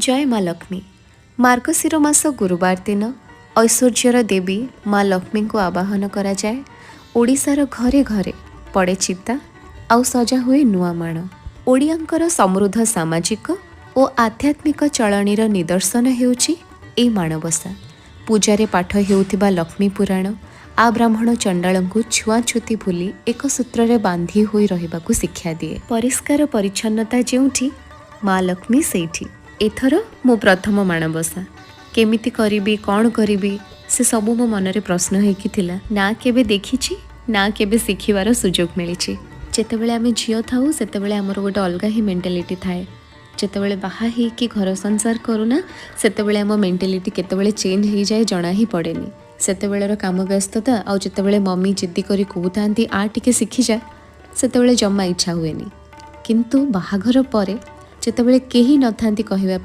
ଜୟ ମା ଲକ୍ଷ୍ମୀ। ମାର୍ଗଶିର ମାସ ଗୁରୁବାର ଦିନ ଐଶ୍ୱର୍ଯ୍ୟର ଦେବୀ ମା ଲକ୍ଷ୍ମୀଙ୍କୁ ଆବାହନ କରାଯାଏ। ଓଡ଼ିଶାର ଘରେ ଘରେ ପଡ଼େ ଚିତା ଆଉ ସଜା ହୁଏ ନୂଆ ମାଣ। ଓଡ଼ିଆଙ୍କର ସମୃଦ୍ଧ ସାମାଜିକ ଓ ଆଧ୍ୟାତ୍ମିକ ଚଳଣିର ନିଦର୍ଶନ ହେଉଛି ଏଇ ମାଣବସା। ପୂଜାରେ ପାଠ ହେଉଥିବା ଲକ୍ଷ୍ମୀ ପୁରାଣ ଆ ବ୍ରାହ୍ମଣ ଚଣ୍ଡାଳଙ୍କୁ ଛୁଆଁଛୁତି ଭୁଲି ଏକ ସୂତ୍ରରେ ବାନ୍ଧି ହୋଇ ରହିବାକୁ ଶିକ୍ଷା ଦିଏ। ପରିଷ୍କାର ପରିଚ୍ଛନ୍ନତା ଯେଉଁଠି, ମା ଲକ୍ଷ୍ମୀ ସେଇଠି। ଏଥର ମୁଁ ପ୍ରଥମ ମାଣବସା କେମିତି କରିବି, କ'ଣ କରିବି, ସେ ସବୁ ମୋ ମନରେ ପ୍ରଶ୍ନ ହେଇକି ଥିଲା। ନା କେବେ ଦେଖିଛି, ନା କେବେ ଶିଖିବାର ସୁଯୋଗ ମିଳିଛି। ଯେତେବେଳେ ଆମେ ଝିଅ ଥାଉ, ସେତେବେଳେ ଆମର ଗୋଟେ ଅଲଗା ହିଁ ମେଣ୍ଟାଲିଟି ଥାଏ। ଯେତେବେଳେ ବାହା ହେଇକି ଘର ସଂସାର କରୁନା, ସେତେବେଳେ ଆମ ମେଣ୍ଟାଲିଟି କେତେବେଳେ ଚେଞ୍ଜ ହେଇଯାଏ ଜଣା ହିଁ ପଡ଼େନି। ସେତେବେଳର କାମ ବ୍ୟସ୍ତତା ଆଉ ଯେତେବେଳେ ମମି ଜିଦ୍ଦି କରି କହୁଥାନ୍ତି, "ଆ ଟିକେ ଶିଖିଯା", ସେତେବେଳେ ଜମା ଇଚ୍ଛା ହୁଏନି। କିନ୍ତୁ ବାହାଘର ପରେ ଯେତେବେଳେ କେହି ନଥାନ୍ତି କହିବା